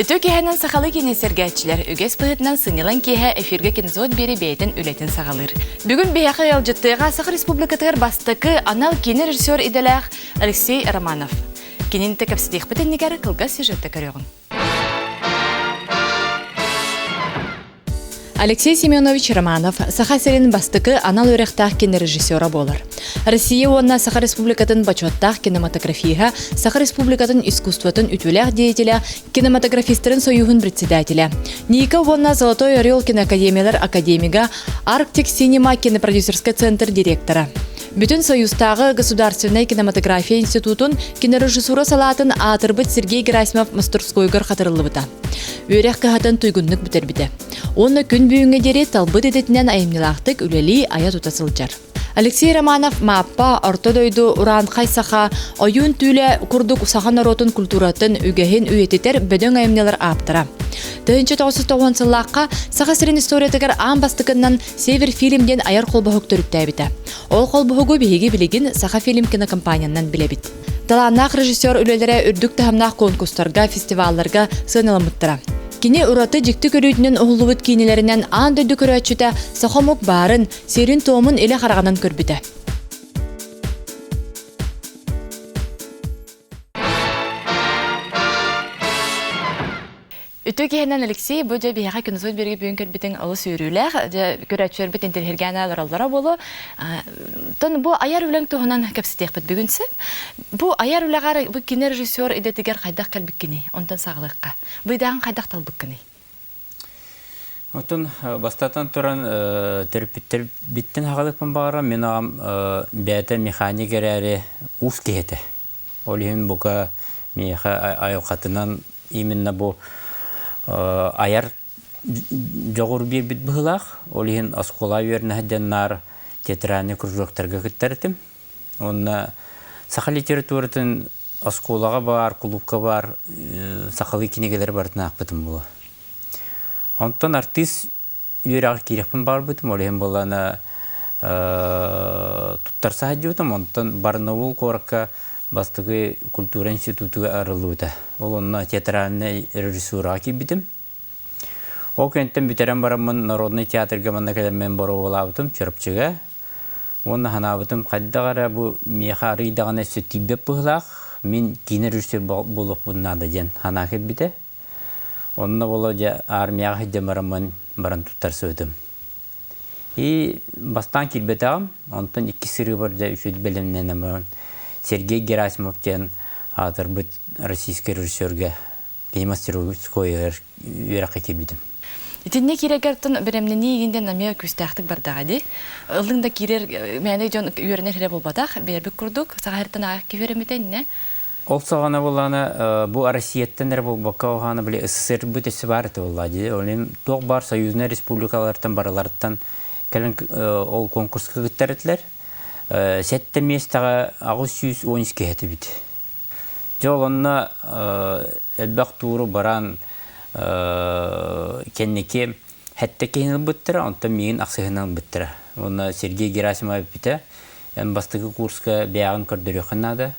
Үтүө киэһэнэн сахалыы киинэ сэргээччилэр үгэс быһыытынан сынньалаҥ киэһэ эфиргэ кинозон биэри бэйэтин үлэтин саҕалыыр. Бүгүн биһиэхэ ыалдьыттыаҕа Саха Республикатыгар бастакы анал киинэ режиссер идэлээх Алексей Романов. Кинини кэпсэтиэхпит иннигэр кылгас сюжетта көрүөҕүҥ. Алексей Семенович Романов Саха сирин бастакы анал үөрэхтээх кинорежиссера буолар. Россия уонна Саха Республикатын бочуоттаах кинематографиһа, Саха Республикатын искусствотын үтүөлээх деятеля, кинематографистарын союһун председателя. Ника уонна Золотой Орел киноакадемиялар академига, Арктик Синема кинопродюсерскай центр директора. Бүтүн Союзтааҕы государственнай кинематография институтун кинорежиссура салаатын аатырбыт Сергей Герасимов мастерскойугар хатырыллыбыта. Үөрэх кыһатын туйгуннук бүтэрбитэ. Уонна күн бүгүҥҥэ диэри талбыт идэтинэн айымньылаахтык үлэлии айа-тута сылдьар. Алексей Романов Мааппа, Орто дойду, Ураанхай саха, Ойуун түүлэ курдук саха норуотун культуратын, үгэһин үйэтитэр бөдөҥ айымньылар ааптара. 1990 сыллаахха Саха сирин историятыгар аан бастакыннан Северфильм диэн айар холбоһук төрүттээбитэ. Ол холбоһугу биһиги билигин Сахафильм кинокомпаниянан билэбит. Талааннаах режиссер үлэлэрэ үрдүк таһымнаах конкурстарга, фестивалларга сыаналаммыттара. Кини ураты дьикти көрүүтүнэн уһуллубут киинэлэринэн аан дойду көрөөччүтэ саха омук баарын, сиэрин-туомун илэ хараҕынан көрбүтэ. Үтүө киһинэн Алексей, бу дьэ биһиэхэ киносуд биэргэ бүгүн кэлбитиҥ олус үөрүүлээх. Дьэ көрөөччүлэрбит интэриэһиргээн олороллоро буолуо. Тон бу айар үлэҥ туһунан кэпсэтиэхпит бүгүн сөп. Бу айар үлэҕэр бу кино режиссер идэтигэр хайдах кэлбиккиний? Онтон саҕалыахха. Бу идэҕин хайдах талбыккыный? Оттон бастатан туран төрөппүттэр биттэн хаҕалыкпын баҕарам. Мин аҕам бэйэтэ механик эрээри уус киһи этэ. Ол иһин бука миэхэ айылҕатынан именно бу айар дьоҕур биэрбит быһыылаах. Ол иһин оскуола үөрэнэ сылдьан наар театральнай кружоктарга кыттар этим. Уонна саха литературатын оскуолаҕа баар, кулуупка баар сахалыы кинигэлэри барытын аахпытым буолуо. Онтон артыыс үөрэҕэр киириэхпин баҕарбытым, ол иһин буоллаҕына туттарса сылдьыбытым. Онтон Барнаул куоракка бастакы культура институтугар арыллыбыта. Ол онно театральнай режиссураҕа киирбитим. Ол кэнниттэн бүтэрэн бараммын народнай театрга манна кэлэммин боруобалаабытым Чурапчыга. Уонна санаабытым хайдах эрэ бу миэхэ арыйдаҕына өссө тиийбэт быһыылаах, мин киинэ режиссер буолуохпун наада диэн санаа кэлбитэ. Онно Володя армияҕа сылдьан бараммын баран туттарсыбытым. И бастаан киирбэтэҕим, онтон иккис сырыыбар дьэ үчүгэй бэлэмнэнэн баран Сергей Герасимов диэн аатырбыт российскай режиссергэ кини мастерскойугар үөрэххэ киирбитим. Итиннэ киирэргэр бэлэмнэнии игин диэн эмиэ күүстээхтик бардаҕа дии. Ыллыҥ да киирэр мээнэ дьон үөрэнэр эрэ буолбатах, бэйэбит курдук саха сириттэн аҕыйах киһи үөрэммитэ иннэ. Ол саҕана буоллаҕына бу Россияттан эрэ буолбакка оһаана били СССР-быт өссө баар этэ буоллаҕа дии. Ол иһин туох баар союзнай республикалартан барыларыттан кэлэн ол конкурска кыттар этилэр. Сэттэ миэстэҕэ 813 киһи этибит. Дьэ ол онно элбэх тууру баран кэнники сэттэ киһини ылбыттара, онтон миигин ахсыһынан ылбыттара. Уонна Сергей Герасимов эппитэ, эн бастакы курска бэйэҕин көрдөрүөххүн наада.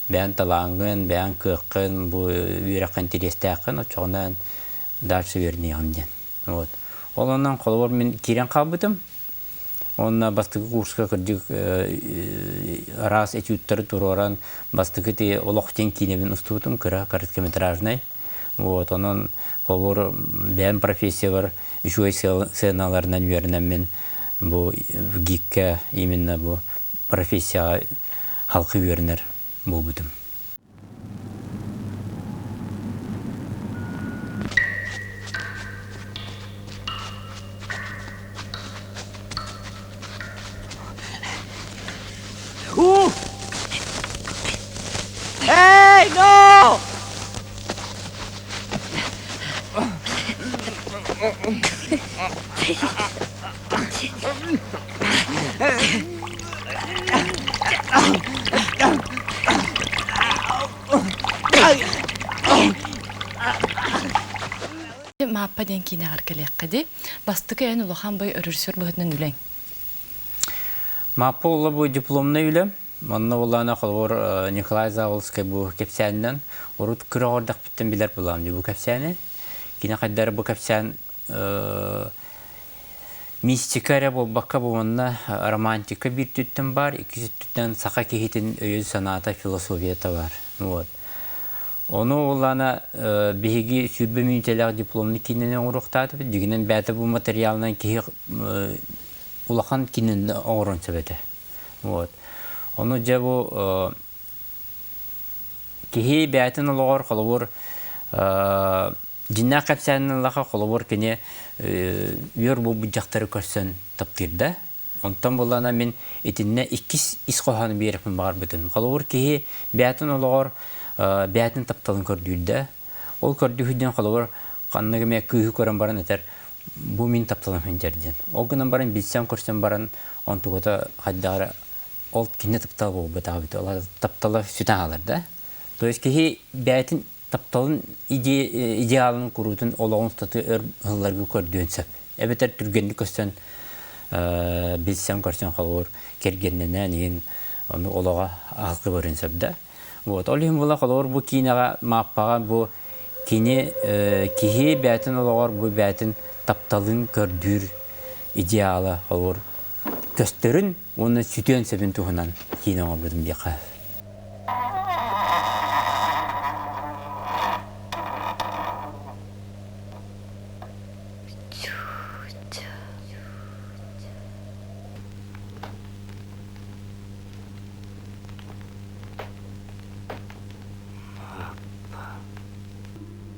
Бэйэҥ талааҥҥын, бэйэҥ кыаххын, бу үөрэххэ интэриэстээххин, оччоҕуна эн дальше үөрэниэҕин диэн. Вот. Ол онон холобур мин киирэн хаалбытым. Уонна бастакы курска кырдьык араас этюдтары туруоран бастакы ти олох диэн киинэбин устубутум кыра короткометражнай. Вот, онон холобур бэйэм профессиябар үчүгэй сыаналарынан үөрэнэммин бу ВГИК-ка именно бу профессияҕа халқы үөрэнэр буолбутум. Hey, no! Мааппа диэн киинэҕэр кэлиэххэ дии. Бастакы эн улахан бай режиссер быһыытынан үлэҥ. Мааппа уола бу дипломнай үлэм. Манна буоллаҕына холобур Николай Заволжскай бу кэпсээнинэн урут кыра оҕордохпуттан билэр буоллаҕым дии бу кэпсээни. Кини хайдары бу кэпсээн мистика эрэ буолбакка бу манна романтика биир өттүттэн баар, иккис өттүттэн саха киһитин өйүн-санаата, философията баар. Вот. Ону буоллаҕына биһиги 20 мүнүүтэлээх дипломный киинэни оҥоруохтаатыбыт. Дьиҥинэн бэйэтэ бу материалынан киһи улахан киинэни оҥорон сөп этэ. Вот. Ону дьэ бу киһи бэйэтин олоҕор холобур дьиннээх кэпсээнин ыллаха холобур кини үөр буолбут дьахтары көрсөн таптыырда. Онтон буллана мин итиннэ иккис ис хоһоону биэрэппин баҕарбытым. Холобур киһи бэйэтин олоҕор бэйэтин тапталын көрдүүрдэ. Ол көрдүүрдэн холобур ханнык эмэ кыыһы көрөн баран этэр бу мин тапталым сылдьар диэн. Ол гынан баран билсэн-көрсөн баран онтугата хайдах эрэ ол кини таптала буолбатах эбит. Ол таптала сүтэн хаалар да. То есть киһи бэйэтин тапталын идеалын куруутун олоҕун устата өр сылларга көрдүөн сөп. Эбэтэр түргэнник көрсөн билсэн көрсөн холобур кэргэннэнэн иһин ону олоҕо аһылкы көрүөн сөп да. Вот ол иһин була холобур бу киинэҕэ Мааппаҕа бу кини киһи бэйэтин олоҕор бу бэйэтин тапталын көрдүүр идеала холобур көстөрүн уонна сүтүөн сөбүн туһунан киинэ оҥорбутум диэххэ.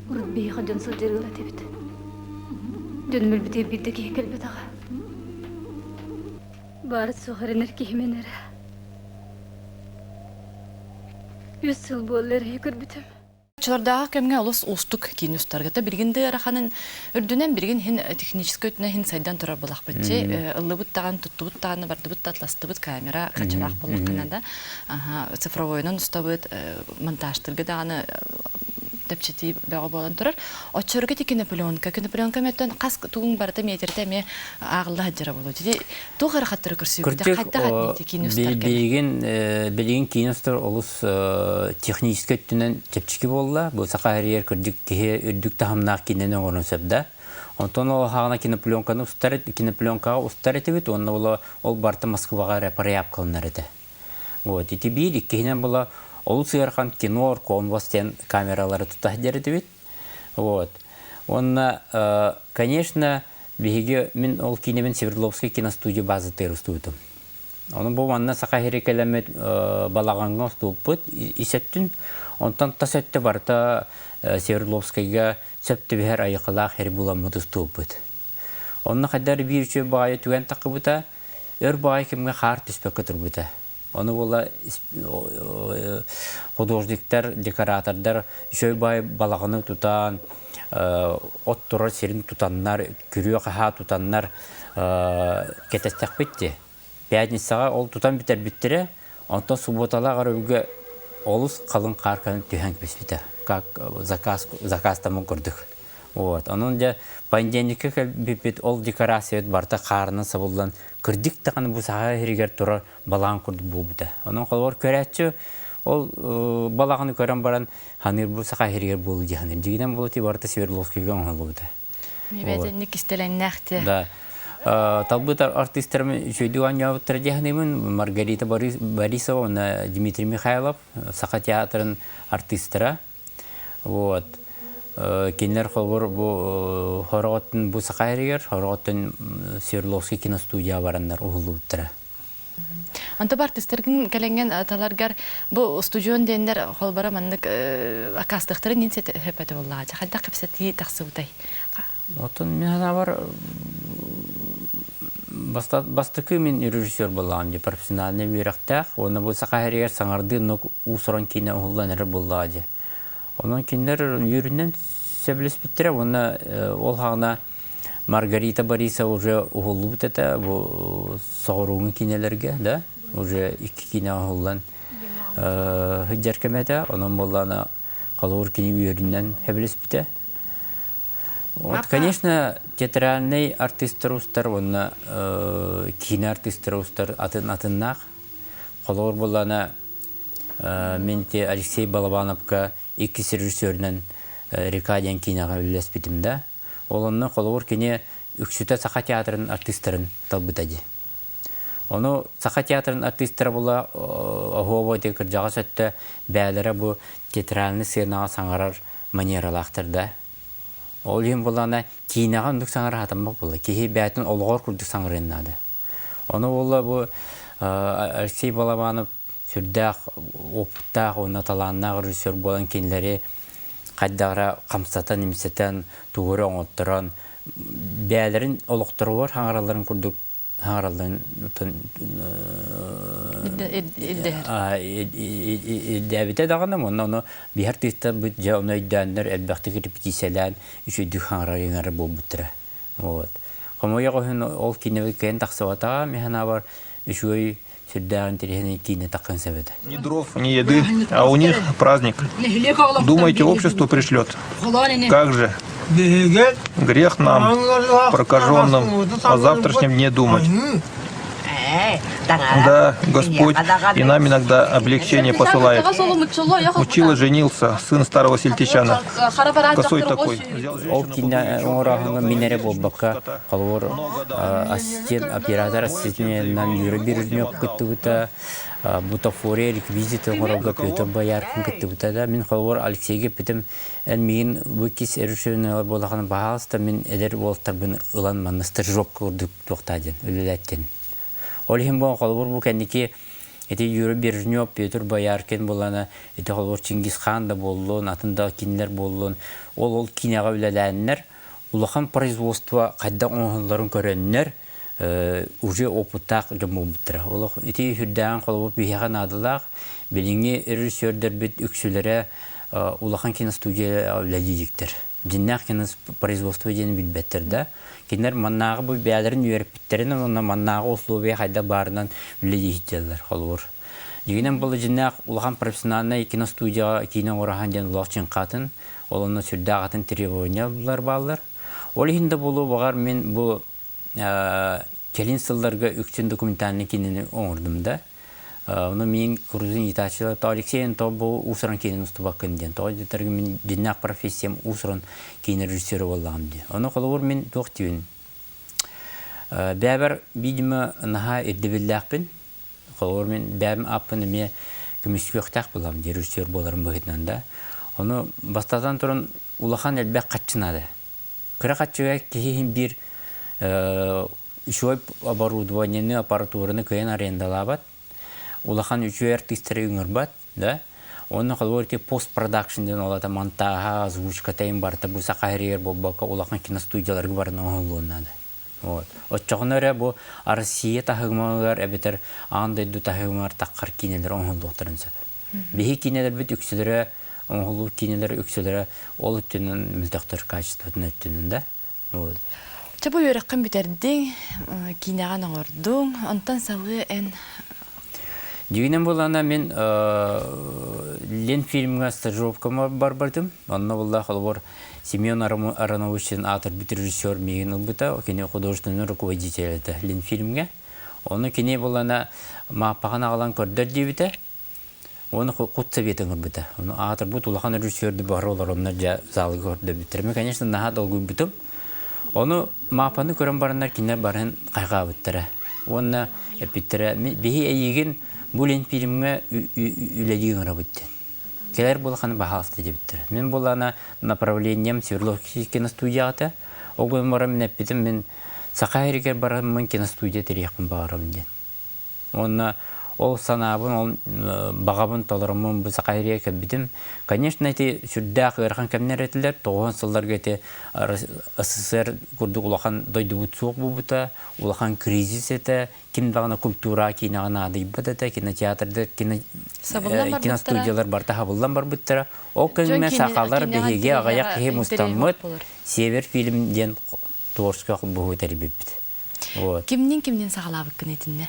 Урут биһиэхэ дьон сылдьар ыал этибит. Дьон өлбүтүгэр биирдэ киһи кэлбэтэҕэ. Баар суох эрэнэр киһимэн эрэ. Үс сыл буолла эрэйи көрбүтүм. Оччолордооҕу кэмҥэ олус уустук киин устаргыта билигин да ыараханын үрдүнэн билигин иһин техническэй өттүнэн иһин сайдан турар буолахпытчы ыллыбыт даҕаны туттубут даҕаны бардыбыт да атластыбыт камера хачылаах буоллаххына да цифровойунан устабыт монтажтарга даҕаны тэпчэтии бөҕө буолан турар. Оччорго ити кинопленка, кинопленка мөттөн хас тугуҥ барыта метрите эмиэ ааҕылла сылдьара буолуо. Ити туох ыарахаттары көрсүбүтэ? Хайдах ити киин устар кэмэ? Билигин билигин киин устар олус техническэй өттүнэн чэпчэки буолла. Бу саха эрийэр кырдьык киһи үрдүк таһымнаах киинэни оҥорон сөп да. Онтон ол хаҕына кинопленканы устар кинопленкаҕа устар этибит уонна ол ол барыта Москваҕа эрэ проявкаланар этэ. Вот ити биир иккиһинэн була олус ыарахан кино конвас диэн камералары тута сылдьар этибит. Вот. Уонна, конечно, биһиги мин ол киинэбин Свердловскай киностудия базатыгар устубутум. Ону бу манна Саха сири кэлэммит балаҕаҥҥа устубуппут ис өттүн. Онтон тас өттө барыта Свердловскайга сөп түбэһэр айылҕалаах сири буламмыт устубуппут. Онно хайдах биир үчүгэй баҕайы түгэн таххыбыта, өр баҕайы кэмҥэ хаар түспэккэ турбута. Ону буола художниктар, декоратордар үчүгэй баай балаҕаны тутан, от турар сирин тутаннар, күрүө-хаһаа тутаннар кэтэстэхпит дии. Пятницаҕа ол тутан бүтэрбиттэрэ, онтон субуоталаах өрөбүлгэ олус халыҥ хаар түһэн кэбиспитэ. Как заказ, заказтаммыт курдук. Вот. Онон дьэ понедельникка кэлбиппит ол декорациябыт барыта хаарынан сабыллан кырдьык даҕаны бу саха сиригэр турар балаҕан курдук буолбута. Онон холобур көрөөччү ол балаҕаны көрөн баран ханыыр бу саха сиригэр буолуу дии саныыр. Дьиҥинэн буолуо барыта Свердловскайга оҥоһуллубута. Мибэтинник кистэлэҥнээх Да. Талбыт артыыстарым үчүгэйдик оонньообуттара дии саныыбын. Маргарита Борисова уонна Дмитрий Михайлов Саха театрын артыыстара. Вот. Кинилэр холобур бу хороҕоттон бу Саха сиригэр, хороҕоттон Свердловский киностудия бараннар уһуллубуттара. Онто артыыстаргын кэлэҥҥин таларгар бу устудьуон диэннэр холборо маннык акаастыахтарын нин сөп буоллаҕа. Хайдах кэпсэтии тахсыбытай? Оттон мин санаабар бастакы мин режиссер буоллаҕым дии профессиональный үөрэхтээх уонна бу Саха сиригэр саҥардыы оннук уус-уран киинэ уһуллан эрэр буоллаҕа дии. Онон кинилэр үөрүнэн сөбүлэспиттэрэ уонна ол хаҕына Маргарита Борисова уже уһуллубут этэ бу соҕурууҥу киинэлэргэ да уже икки киинэ уһуллан сылдьар кэмэ этэ. Онон буоллаҕына холобур кини үөрүнэн сөбүлэспитэ. Вот, конечно, театральный артыыстар устар уонна киинэ артыыстара устар атын атыннаах. Холобур буоллаҕына, мин ити Алексей Балабановка иккис режиссеринэн «Река» диэн киинэҕэ үлэлэспитим да. Ол онно холобур кини үксүтэ Саха театрын артыыстарын талбыта дии. Ону Саха театрын артыыстара була оһуобу ити кырдьаҕас өттө бээлэрэ бу театральный сценаҕа саҥарар манералаахтар да. Ол иһин буоллаҕына киинэҕэ оннук саҥара сатаммат буолла. Киһи бэйэтин олоҕор курдук саҥарыан наада. Ону буолла бу Алексей Балабанов сүрдээх опыттаах уонна талааннаах режиссер буолан кинилэри хайдах эрэ хамсатан-имсэтэн, тугу эрэ оҥотторон, бэйэлэрин олохторугар хаҥаралларын курдук хаҥаралларын ирдээбитэ даҕаны уонна ону биһэр тыыстарбыт дьэ ону өйдөөннөр элбэхтик репетициялээн үчүгдүк хаҥарар иҥэрэр буолбуттара. Вот. Хомойуох иһин ол киинэбит кыайан тахсыбатаҕа, мин санаабар үчүгэй сүрдээх интэриэһинэй киинэ таххан сөп этэ. Ни дров, ни еды, а у них праздник. Думаете, общество пришлет? Как же? Грех нам, прокаженным, о завтрашнем дне думать. Да, Господь и нам иногда облегчение посылает. Учила женился, сын старого сельтичана. Косой такой. Ол киинэ оҥорооһуҥҥа мин эрэ буолбакка, холобур, ассистент, оператор ассистенынан Юра Бережнев кыттыбыта, бутафория реквизиты оҥорорго Петр Бояркин кыттыбыта да. Мин холобур Алексейга эппитим, эн миигин бу иккис режиссерунан буоллахына, баһаалыста мин эдэр уолтарбын ылан манна стажировка курдук туохтаа диэн, үлэлээт диэн. Ол иһин бу холобур бу кэнники ити Юра Бережнев, Петр Бояркин буолана ити холобур Чингисхан да буоллун, атын да кинилэр буоллун, ол ол киинэҕэ үлэлээннэр улахан производство хайдах оҥоһулларын көрөннөр уже опыттаах дьон буолбуттара. Олох ити үрдээҕин холобур биһиэхэ наадалаах. Билиҥҥи режиссердэрбит үксүлэрэ улахан киностудия үлэлиириктэр. Дьиннээх кинопроизводство диэн билбэттэр да. Кинилэр маннааҕы бу бэйэлэрин үөрэппиттэрин уонна маннааҕы условия хайдах баарынан үлэлииһиттэллэр холобур. Дьиҥинэн буолла дьиннээх улахан профессиональнай киностудияҕа киинэ оҥороһон диэн олох чыҥхатын, ол онно сүрдээх атын требованиялар бааллар. Ол иһин да буолуо баҕар мин бу кэлин сылларга үксүн документальнай киинэни оҥордум да. Ону мин курдун ыытааччылар то Алексей то бу уус-уран киинэни устубаккын диэн. Тоҕо диэтэргэ мин дьиннээх профессиям уус-уран киинэ режиссера буоллаҕым дии. Ону холобур мин туох диибин. Бэйэбэр видимо наһаа ирдэбиллээхпин. Холобур мин бэйэм ааппын эмиэ көмүскүөхтээх буолам дии режиссер буоларым быһыытынан да. Ону бастатан туран улахан элбэх хаччы наада. Кыра хаччыга киһи иһин биир үчүгэй оборудованиены, аппаратураны кыайан арендалаабат, улахан үчүгэй артыыстары ыҥырбат, да. Уонна холобур ити постпродакшн диэн ол ата монтааһа, озвучката им барыта бу саха сиригэр буолбакка улахан киностудияларга баран оҥоһуллуон наада. Вот. Оччоҕуна эрэ бу Россия таһымыгар эбэтэр аан дойду таһымыгар таххар киинэлэр оҥоһуллуохтарын сөп. Биһи киинэлэрбит үксүлэрэ оҥоһуллубут киинэлэр үксүлэрэ ол өттүнэн мөлтөхтөр качествотын өттүнэн да. Вот. Чэ бу үөрэххин бүтэрдиҥ, киинэҕин оҥордуҥ, онтон салгыы эн Дьиҥинэн буоллаҕына мин Ленфильмҥа стажировкама барбытым. Онно буолла холобур Семен Аронович аатырбыт режиссер миигин ылбыта. Кини художественный руководитель этэ Ленфильмҥэ. Ону кини буоллаҕына Мааппаҕын аҕалан көрдөр диэбитэ. Уонна кут совет ыҥырбыта. Ону аатырбыт улахан режиссерды бары олороннор дьэ залга көрдөбүттэр. Мен, конечно, наһаа долгуйбутум. Ону Маапаны көрөн бараннар кинилэр барыһын хайҕаабыттара. Уонна эппиттэрэ, биһи эйигин бу Ленфильмҥэ үлэлии ыҥырабыт диэн. Кэлэр буолаханы баһаалыста диэбиттэрэ. Мин буоллаҕына направлением Свердловский киностудияҕа этэ. Ол гынан баран мин эппитим, мин Саха сиригэр бараммын киностудия тэрийиэхпин баҕарабын диэн. Уонна ол санаабын, ол баҕабын толороммун бу Саха сиригэр кэлбитим. Конечно, ити сүрдээх ыарахан кэмнэр этилэр. Тоҕуһун сылларга ити СССР курдук улахан дойдубут суох буолбута, улахан кризис этэ, ким даҕаны культура киинэҕэ наадыйбат этэ, кинотеатрдар, кино, киностудиялар барыта хабыллан барбыттара. Ол кэмҥэ сахалар биһиги аҕыйах киһи мустаммыт Север фильм диэн творческай холбоһуу тэрийбиппит. Вот. Кимнин кимнин саҕалаабыккын итиннэ?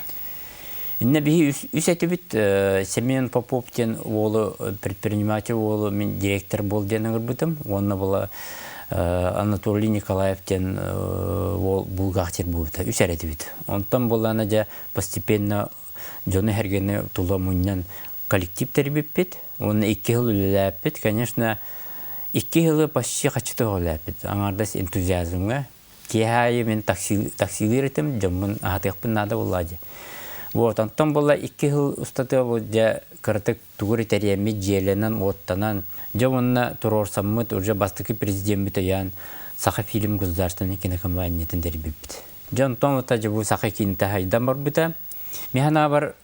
Иннэ биһи үс этибит Семен Попов диэн уолу предприниматель уолу мин директор буол диэн ыҥырбытым. Уонна була Анатолий Николаев диэн уол бухгалтер буолбута. Үс эрэ этибит. Онтон буоллаана дьэ постепенно Дьону-сэргэни тула мунньан коллектив тэрийбиппит. Уонна 2 сыл үлэлээппит. Конечно, 2 сылы почти хаччыта үлэлээппит. Аҥаардас энтузиазмҥа. Киэһэ аайы мин таксилыыр этим, дьоммун аһатыахпын наада буоллаа дии. Вот, онтон буолла 2 сыл устата бу дьэ кыратык тугу эрэ тэрийэммит, дьиэлэнэн, уоттанан, дьэ уонна туруорсаммыт уже бастакы президеммит өйөөн Сахафильм государственнай кинокомпаниятын тэрийбиппит. Дьэ онтон ыта дьэ бу саха киинэтэ хайдан барбыта. Мин санаабар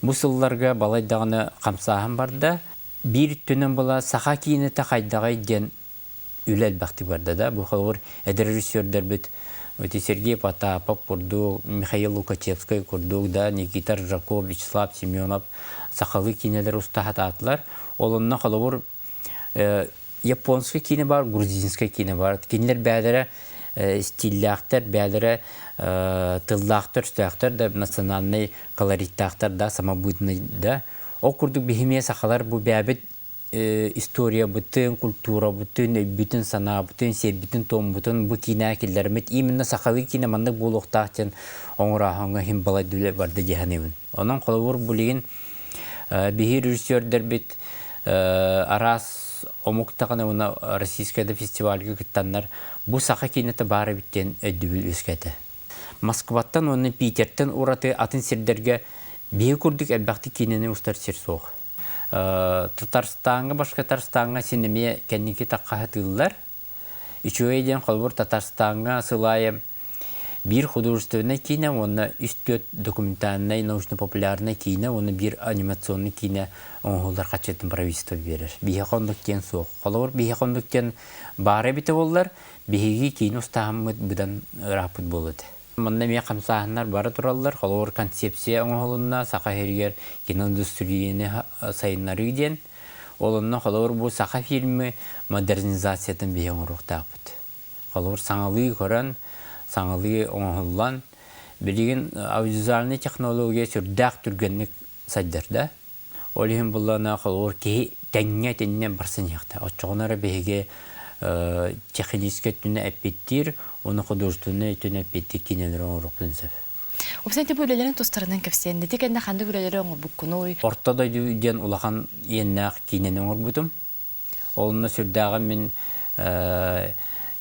бу сылларга балай даҕаны хамсааһын барда. Биир өттүнэн була саха киинэтэ хайдаҕый диэн үлэ элбэхтик барда да. Бу холобур эдэр режиссердэрбит эти Сергей Потапов курдук, Михаил Лукачевскай курдук да, Никита Ржаков, Вячеслав Семенов сахалыы киинэлэр устаһатаатылар. Ол онно холобур японскай киинэ бар, грузинскай киинэ бар. Кинилэр бээлэрэ стиллээхтэр, бээлэрэ тыллаахтар, өстөөхтөр да, национальнай колориттаахтар да, самобытный да. Ол курдук биһимиэ сахалар бу бээбит историябытын, культурабытын, өйбүтүн, санаабытын, сиэрбитин-туоммутун бу киинэ киллэрмит именно сахалыы киинэ маннык буолуохтаах диэн оҥорооһуҥҥа иһин балай үлэ барда дии саныыбын. Онон холобур билигин биһи режиссердэрбит араас омук даҕаны уонна российскай да фестивальга кыттаннар бу саха киинэтэ баар эбит диэн өйдөбүл үөскээтэ. Москваттан уонна Питертэн ураты атын сирдэргэ биһи курдук элбэхтик киинэни устар сир суох. Татарстаҥҥа, Башкортостаҥҥа син эмиэ кэнники таххаһытыыллар. Үчүгэй диэн холобур Татарстаҥҥа сыл аайы биир художественнай киинэ уонна үс-түөрт документальнай, научно-популярнай киинэ уонна биир анимационнай киинэ оҥоһуллар хаччытын правительство биэрэр. Биһиэхэ оннук диэн суох. Холобур, биһиэхэ оннук диэн баара эбитэ буоллар, биһиги киинэ устааһыммыт быдан ырааппыт буолуо этэ. Манна эмиэ хамсааһыннар бара тураллар. Холобур, концепция оҥоһулунна Саха сиригэр киноиндустрияны сайыннарыы диэн. Ол онно холобур бу саха фильмы модернизациятын биһи оҥоруохтаахпыт. Холобур, саҥалыы көрөн, саҥалыы оҥоһуллан, билигин аудиовизуальнай технология сүрдээх түргэнник сайдар да. Ол иһин буллана холобур киһи тэҥҥэ итиннэ барсан иһиэхтээх. Оччоҕуна эрэ биһиги техническэй өттүнэ эппиттиир уонна художественнай өттүнэ эппиттиир киинэлэри оҥоруохпутун сөп. Уопсайынан ити бу үлэлэрин тустарынан кэпсээн, ити кэннэ ханнык үлэлэри оҥорбуккунуй? Орто дойду диэн улахан иэннээх киинэни оҥорбутум. Ол онно сүрдээҕин мин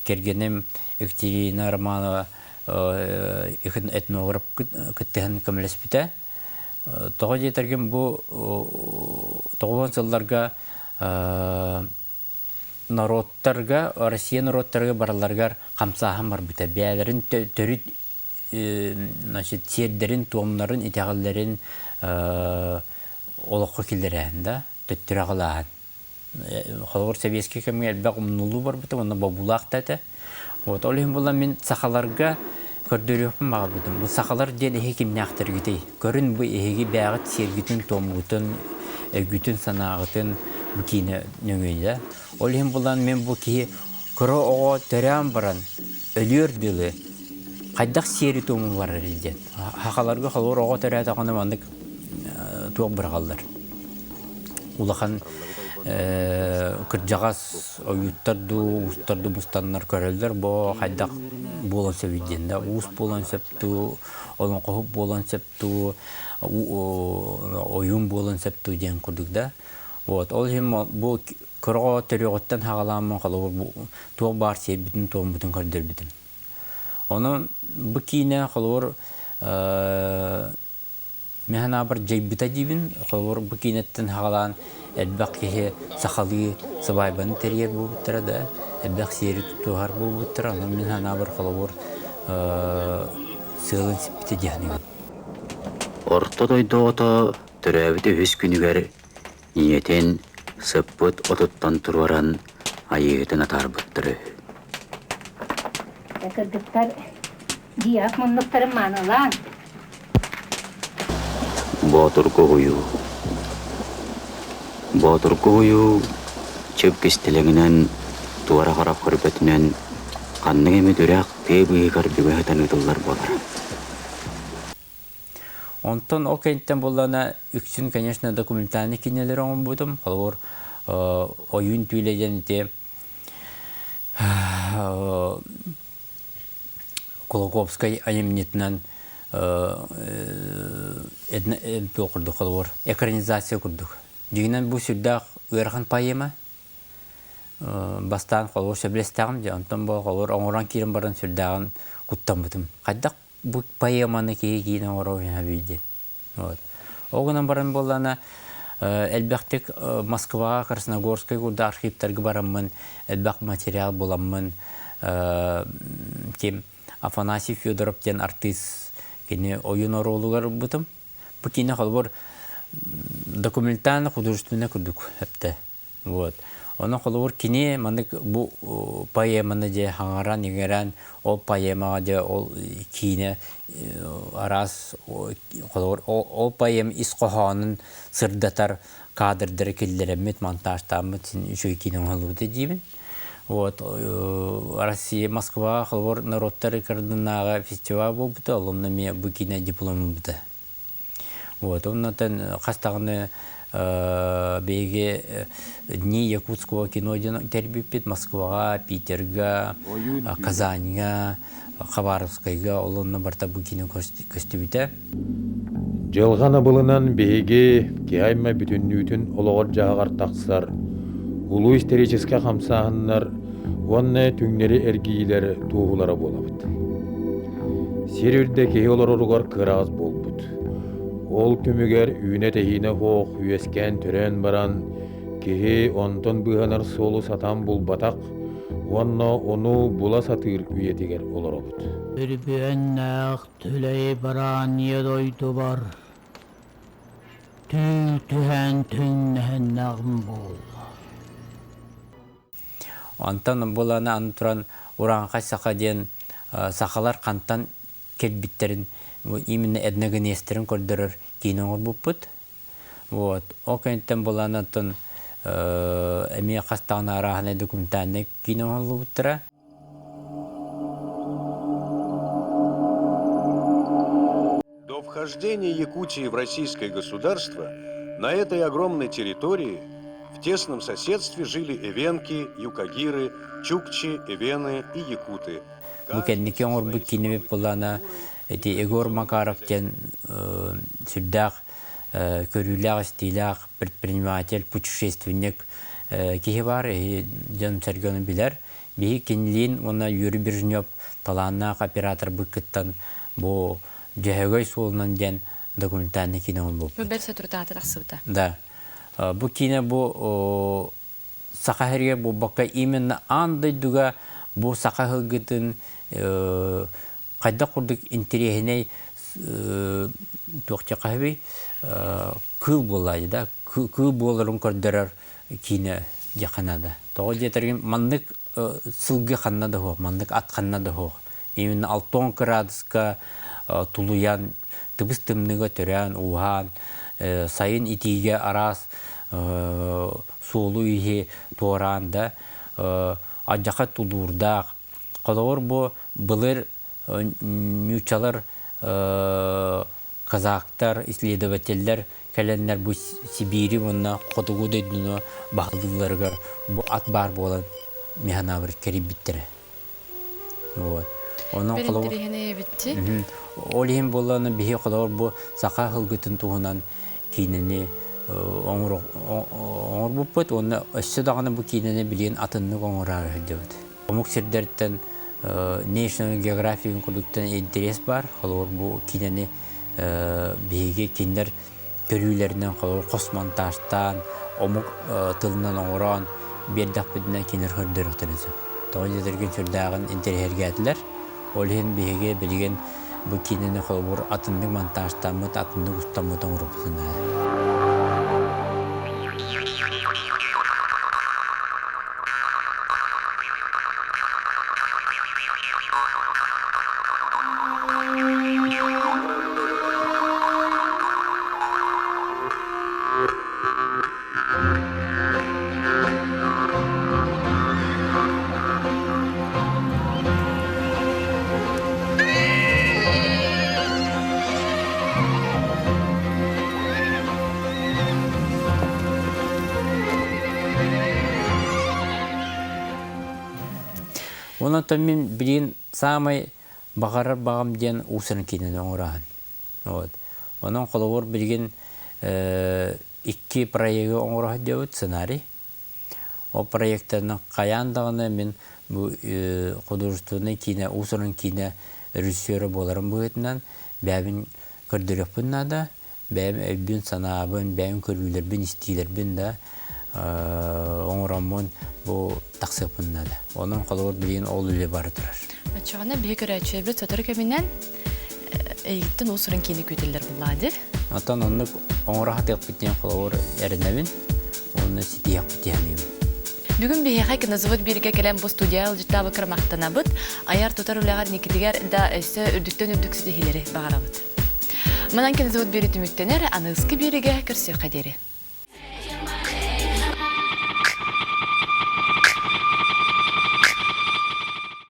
кэргэним Екатерина Романова этнограф кыттыһан көмөлөспүтэ. Тоҕо диэтэргин бу 90 сылларга норуоттарга, Россия норуоттарыгар баралларыгар хамсааһын барбыта. Бэйэлэрин төрүт значит, сиэрдэрин-туомнарын, итэҕэллэрин олоххо киллэрээһин да, төттөрү аҕалааһын. Холобур, сэбиэскэй кэмҥэ элбэх умнулуу барбыта уонна бобуулаах да этэ. Вот, ол иһин буолан мин сахаларга көрдөрүөхпүн баҕарбытым. Бу сахалар диэн эһиги кимнээхтэргитий? Көрүн бу эһиги бээҕит сиэргитин-туомҥутун, өйгүтүн-санааҕытын бу киинэ нөҥүө да. Ол иһин булан мин бу киһи кыра оҕо төрөөн баран өлүөр дылы хайдах сиэри-туому барарый диэн. Сахаларга холобур оҕо төрөөтөҕүнэ маннык туох быраҕаллар. Улахан кырдьаҕас ойууттар дуу, уустар дуу мустаннар көрөллөр бу хайдах буолуон сөбүй диэн да уус буолуон сөп дуу, олоҥхоһут буолуон сөп дуу, ойуун буолуон сөп дуу диэн курдук да. Вот ол иһин бу кыра төрүөҕүттэн саҕалааммын холобур бу туох баар сиэрбитин-туоммутун көрдөрбүтүм. Онон бу киинэ холобур мин санаабар дьайбыта диибин. Холобур бу киинэттэн саҕалаан элбэх киһи сахалыы сыбаайбаны тэрийэр буолбуттара да, элбэх сиэри тутуһар буолбуттара. Онон мин санаабар холобур сыалын сиппитэ дии саныыбын. Орто дойду оҕото төрөөбүт үһүс күнүгэр Ийэтин сыппыт отуттан туруоран айыыһытын атаарбыттар үһү. Кыргыттар дьиэҕит муннуктарын маанылаан. Боотурга уһуйуу Боотурга уһуйуу чып кистэлэҥинэн, туора харах көрбөтүнэн ханнык эмит үрэх тыа быыһыгар бүгэ сытан ыытыллар буолара. Онтон ол кэнниттэн буоллаҕына үксүн, конечно, документальнай кинилэри оҥорбутум. Холобур, ойуун түүлэ диэн ити Кулаковскай айымньытынан Туох курдук холобур экранизация курдук. Дьиҥинэн бу сүрдээх ыарахан поэма. Бастаан холобур сөбүлэстэҕим дьэ, онтон бу холобур оҥорон киирэн баран сүрдээҕин куттаммытым. Хайдах бу поэманы киһи киинэ оҥоруо диэн. Вот. Ол гынан баран буоллаана элбэхтик Москваҕа Красногорскай курдук архивтарга бараммын элбэх материал буламмын ким Афанасий Федоров диэн артыыс кини ойун оруолугар ылбытым. Бу киинэ холобур документально художественнай курдук эптэ. Вот. Онон холобур кини маннык бу поэманы дьэ хаҥаран иҥэрэн ол поэмаҕа дьэ ол киинэ араас холобур ол поэма ис хоһоонун сырдатар кадрдары киллэрэммит монтажтааммыт син үчүгэй киинэ оҥоһуллубута диибин. Вот Россия Москваҕа холобур норуоттар ыккардынааҕы фестиваль буолбута, ол онно эмиэ бу киинэ диплом ылбыта. Вот, оннотон хас даҕаны биһиги Дни якутского кино диэн тэрийбиппит Москваҕа, Питерга, Казаньга, Хабаровскайга, ол онно барыта бу киинэ көстүбүтэ. Дьылҕан абылынан биһиги киһи аймах бүтүннүүтүн олоҕор-дьаһаҕар тахсар улуу историческай хамсааһыннар уонна түҥнэри эргийиилэр туоһулара буолабыт. Сир үрдэ киһи олороругар кыараҕас буолбут. Ол түмүгэр үүнэ-тэһиинэ суох үөскээн-төрөөн баран, киһи онтон быыһанар суолу сатаан булбатах уонна ону була сатыыр үйэтигэр олоробут. Үрбүөннээх Түлэй бараанньа дойдубар түүл түһээн түҥнэһиннэҕим буолла. Онтон буланы аны туран Урааҥхай саха диэн сахалар хантан кэлбиттэрин именно этногенезтэрин көрдөрөр киинэ оҥорбуппут. Вот. Ол кэнниттэн булан оттон эмиэ хас даҕаны арааһынай документальнай киинэ оҥоһуллубуттара. До вхождения Якутии в российское государство на этой огромной территории в тесном соседстве жили эвенки, юкагиры, чукчи, эвены и якуты. Бу кэнники оҥорбут киинэбит буоллаҕына ити Егор Макаров диэн сүрдээх көрүүлээх-истиилээх предприниматель, путешественник киһи баар, дьон-сэргэ ону билэр. Биһи кинилиин уонна Юрий Брежнев талааннаах операторбыт кыттан бу Дьөһөгөй суолунан диэн документальный киинэ оҥорбуппут. Бу бэрт соторутааҕыта тахсыбыта. Да. Бу киинэ бу Саха сиригэр буолбакка именно аан дойдуга бу саха ыһылгытын хайдах курдук интэриэһинэй туох диэххэ кыыл буоллаайы да кыыл буоларын көрдөрөр киинэ диэххэ наада. Тоҕо диэтэргин маннык сылгы ханна да суох, маннык ат ханна да суох. Именно 60 кыраадыска тулуйан, тыбыс тымныыга төрөөн, ууһаан, сайын итиигэ араас суолу-ииһи туораан да алдьархай тулуурдаах. Холобур, бу былыр нууччалар казактар, исследователлэр кэлэннэр бу Сибиири уонна хотугу дойдуну баһылыылларыгар бу ат баар буолан механабыр кэрийбиттэрэ. Вот. Онон холобур Ол иһин буоллаҕына биһи холобур бу саха сылгытын туһунан киинэни оҥорбуппут уонна өссө даҕаны бу киинэни билигин атыннык оҥороору сылдьабыт. Омук сирдэртэн National Geographic курдуктан интерес баар. Холобур бу киинэни биһиги кинилэр көрүүлэринэн холобур хос монтажтаан, омук тылынан оҥорон биэрдэхпитинэ кинилэр көрдөрүөхтэрин сөп. Тоҕо диэтэргин сүрдээҕин интэриэһиргээтилэр. Ол иһин биһиги билигин бу киинэни холобур атыннык монтажтаммыт, атыннык устаммыт оҥорбутун наада. Онон мин билигин саамай Баҕарар баҕам диэн уус-уран киинэни оҥорооһун. Вот. Онон холобур билигин икки проегы оҥоро сылдьабыт сценарий. Ол проектарынан хайаан даҕаны мин бу художественнай киинэ, уус-уран киинэ режиссера буоларым быһыытынан бэйэбин көрдөрүөхпүн наада. Бэйэм өйбүн-санаабын, бэйэм көрүүлэрбин, истиилэрбин да оҥороммун бу тахсыахпын наада. Онон холобур билигин ол үлэ бара турар. Оччоҕуна биһи көрөөччүлэрбит сотору кэминэн эйигиттэн уус-уран киинэ күүтэллэр буллаа дии. Оттон оннук оҥоро сатыахпыт диэн холобур эрэнэбин уонна ситиһиэхпит диэн Бүгүн биһиэхэ кинозавод бииргэ кэлэн бу студия ыалдьыттаабыккар махтанабыт. Айар-тутар үлэҕэр инникитигэр да өссө үрдүктэн үрдүк ситиһиилэри баҕарабыт. Манан кинозавод биэри түмүктэнэр, аныгыскы биэригэ көрсүөххэ диэри.